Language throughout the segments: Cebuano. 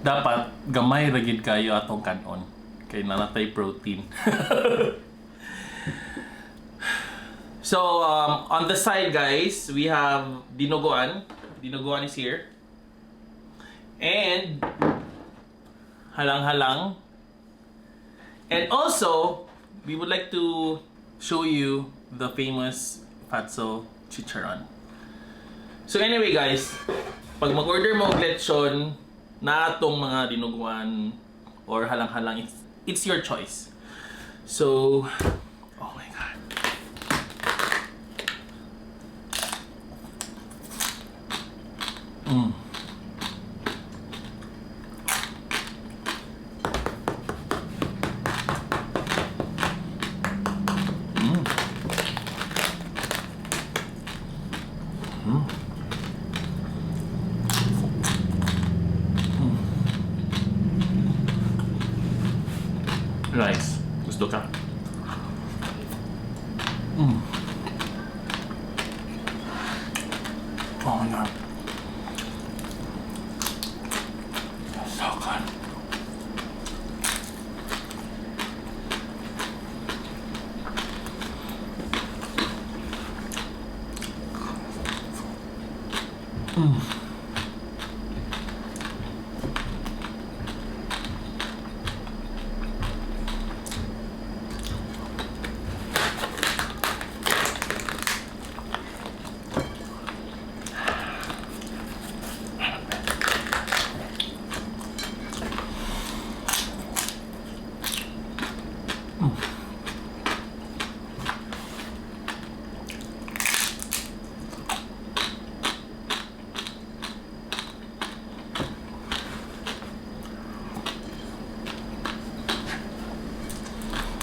Dapat gamay ra gid kayo atong kanon kay nanatay protein. So on the side, guys, we have dinuguan. Dinuguan is here. And halang-halang. And also, we would like to show you the famous Fatso chicharon. So anyway, guys, pag mag-order mo og lechon na atong mga dinuguan or halang-halang, it's your choice. So, oh my God. Rice. Gusto ka? Oh my God. So good.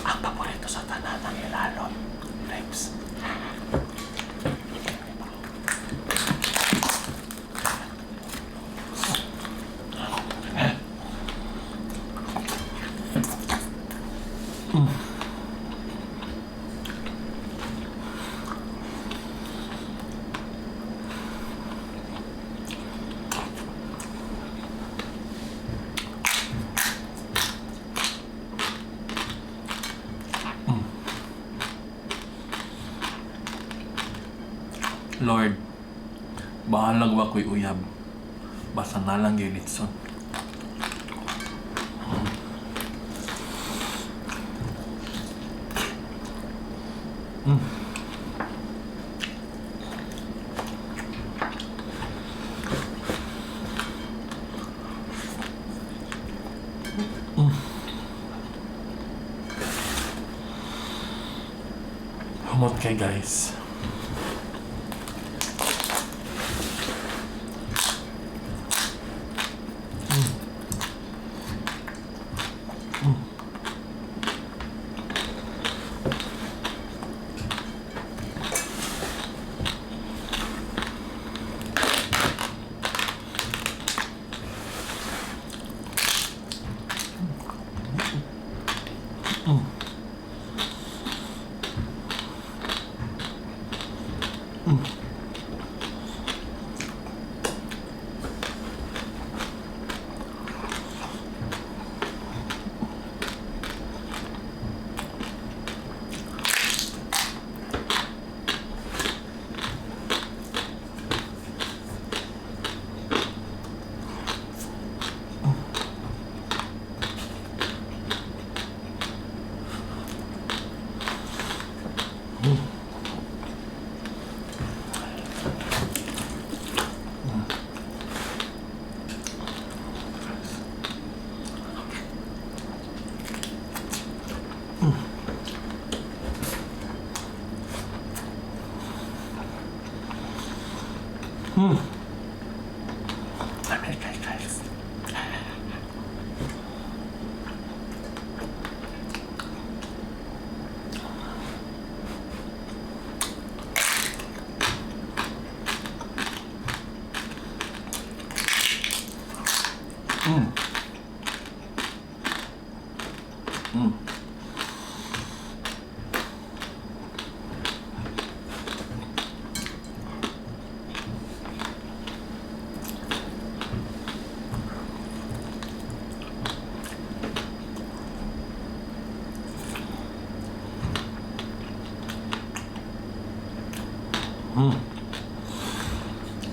Ang paborito sa tanan ng ilalon, ribs. Lord, bahalag wa ko'y uyab. Basta na lang gyud litson. Humot kay, guys. Guys, guys.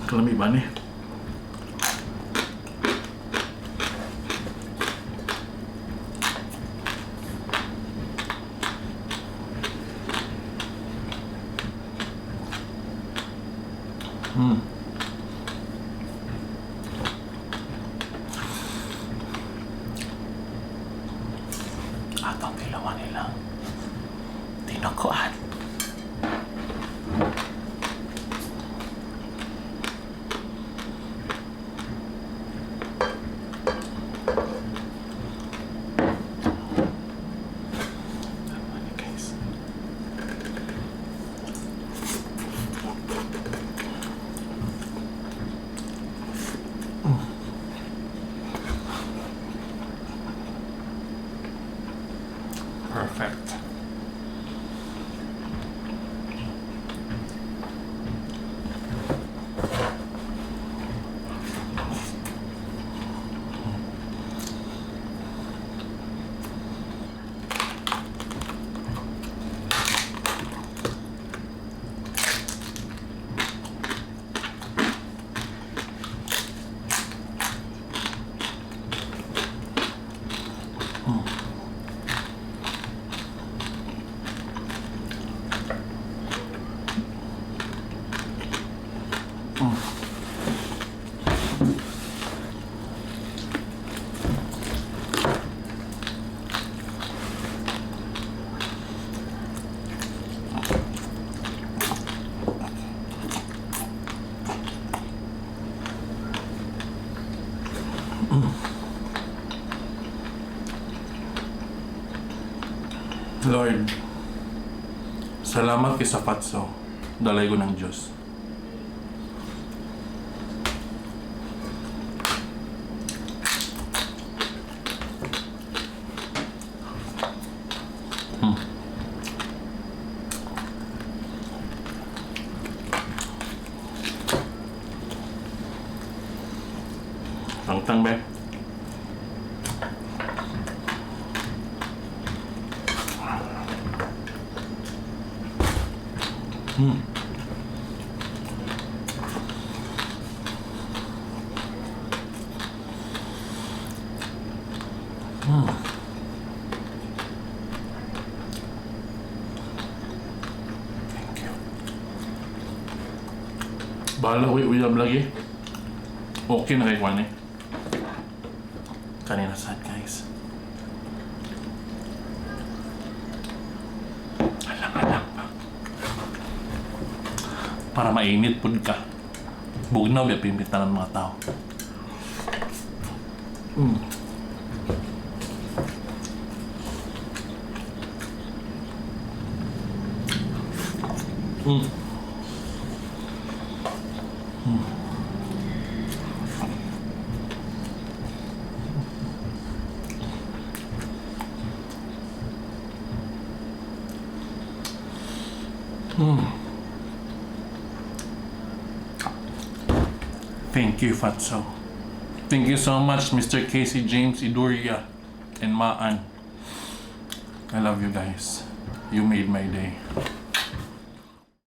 Kalami ba ni? Atong tilawan nilang tinukuan. Tama ni, guys. Perfect. Lord, salamat kay sa Fatso. Dalay ko ng Diyos. Tangtang be. Thank you. Bahala ko uyab lagi. Okay na kay Kwan eh. Kanina sad, guys. Alang-alang pa. Para mainit pud ka. Bugnaw ba pimpitan ng mga tao. Thank you, Fatso. Thank you so much, Mr. Casey James Iduria and Maan. I love you guys. You made my day.